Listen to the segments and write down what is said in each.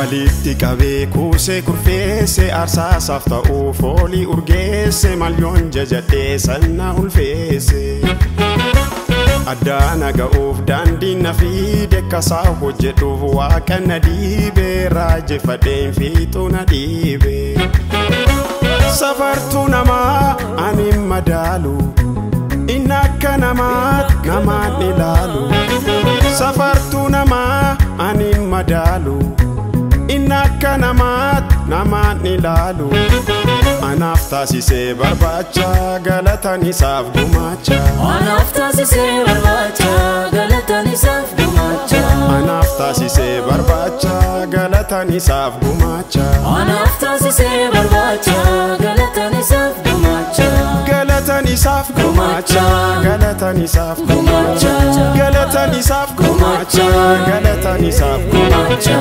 Walitti qabee kuusee kurfeesse aarsaa isaaf ta'uu foolii urgeesse malyoon jajadhee sanna ulfeesse. Addaana ga'uuf daandiin na fiide kasaa hojjedhuuf waaqa na dhiibee raajeffadheen fiixuu na dhiibee. Safartuu namaa ani madaalu inni akka namaatti namaan ilaalu. Safartuu namaa ani madaalu inni akka namaatti namaan ilaalu. Anaaf taasisee barbaacha galatan isaaf gumaacha. Anaaf taasisee barbaacha galatan isaaf gumaacha. Anaaf taasisee barbaacha galatan isaaf gumaacha. Anaaf taasisee barbaacha galatan isaaf gumaacha. Galatan isaaf gumaacha. Galatan isaaf gumaacha. Galatan isaaf gumaacha. Galatan isaaf gumaacha.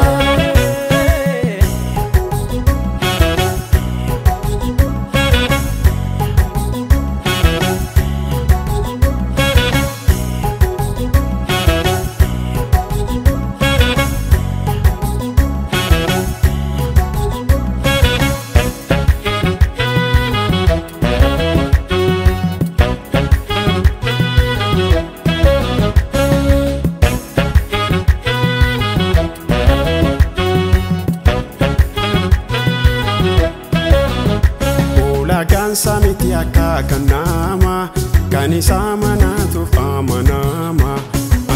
Ulaagaan miti akka kan namaa kan isaa manaatuuf amanama.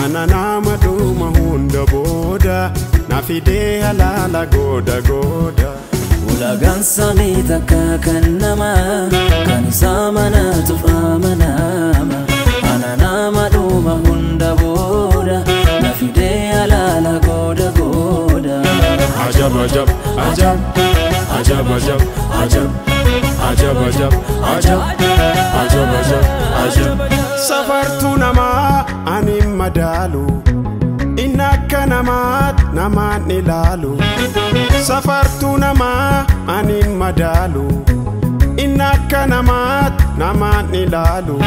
Ana nama dhuma hunda booda na fidee halaala gooda gooda. Ulaagaan miti akka kan namaa kan isaa manaatuuf amanama. Ana nama dhuma hunda booda na fidee halaala gooda gooda. Ajab ajab ajab ajab ajab ajab. Ajab ajab ajab ajab ajab ajab. Safartuu namaa ani madaalu inni akka namaatti namaan ilaalu. Safartuu namaa ani madaalu inni akka namaatti namaan ilaalu.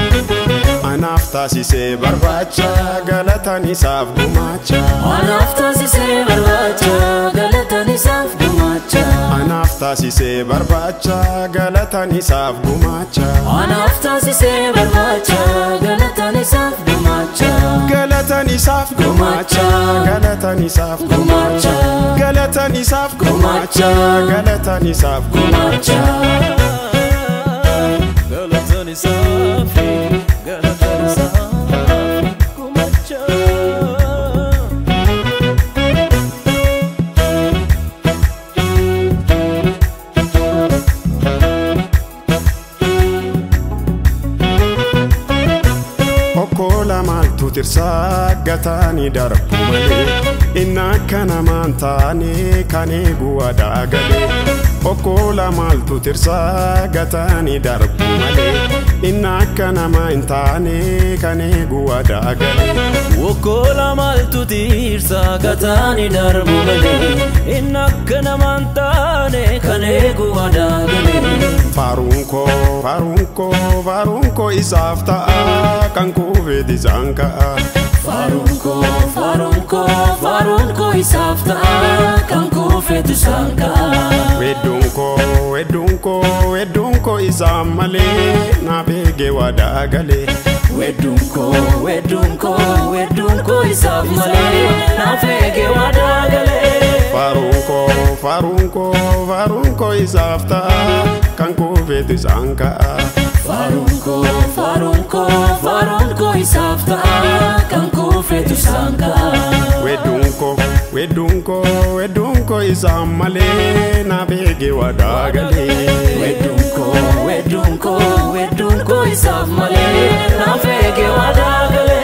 Anaaf taasisee barbaacha galatan isaaf gumaacha. Anaaf taasisee barbaacha galatan isaaf gumaacha. Anaaf taasisee barbaacha galatan isaaf gumaacha. Anaaf taasisee barbaacha galatan isaaf gumaacha. Galatan isaaf gumaacha. Galatan isaaf gumaacha. Galatan isaaf gumaacha. Galatan isaaf gumaacha. Galatan isaaf galatan isaaf gumaacha. Okkoola maaltu tirsaa gataanii darbu malee inni akka namaan taane kan eegu wadaa galee. Okkoola maaltu tirsaa gataanii darbu malee inni akka namaa hin taane kan eegu wadaa galee. Okkoola maaltu tirsaa gataanii darbu malee inni akka namaan taane kan eegu wadaa galee. Faaruun koo faaruun koo faaruun koo isaaf ta'a kan kuufeet isaan ka'a. Faaruun koo faaruun koo faaruun koo isaaf ta'a kan kuufeet isaan ka'a. Wedduun koo wedduun koo wedduun koo isaan malee naaf eegee wadaa galee. Wedduun koo wedduun koo wedduun koo isaaf malee naaf eegee wadaa galee. Faaruun koo faaruun koo faaruun koo isaaf ta'a kan kuufeet isaan ka'a. Faaruun koo faaruun koo faaruun koo isaaf ta'a kan kuufeet isaan ka'a. Wedduun koo wedduun koo wedduun koo isaan malee naaf eegee wadaa galee. Wedduun koo wedduun koo wedduun koo isaaf malee naaf eegee wadaa galee.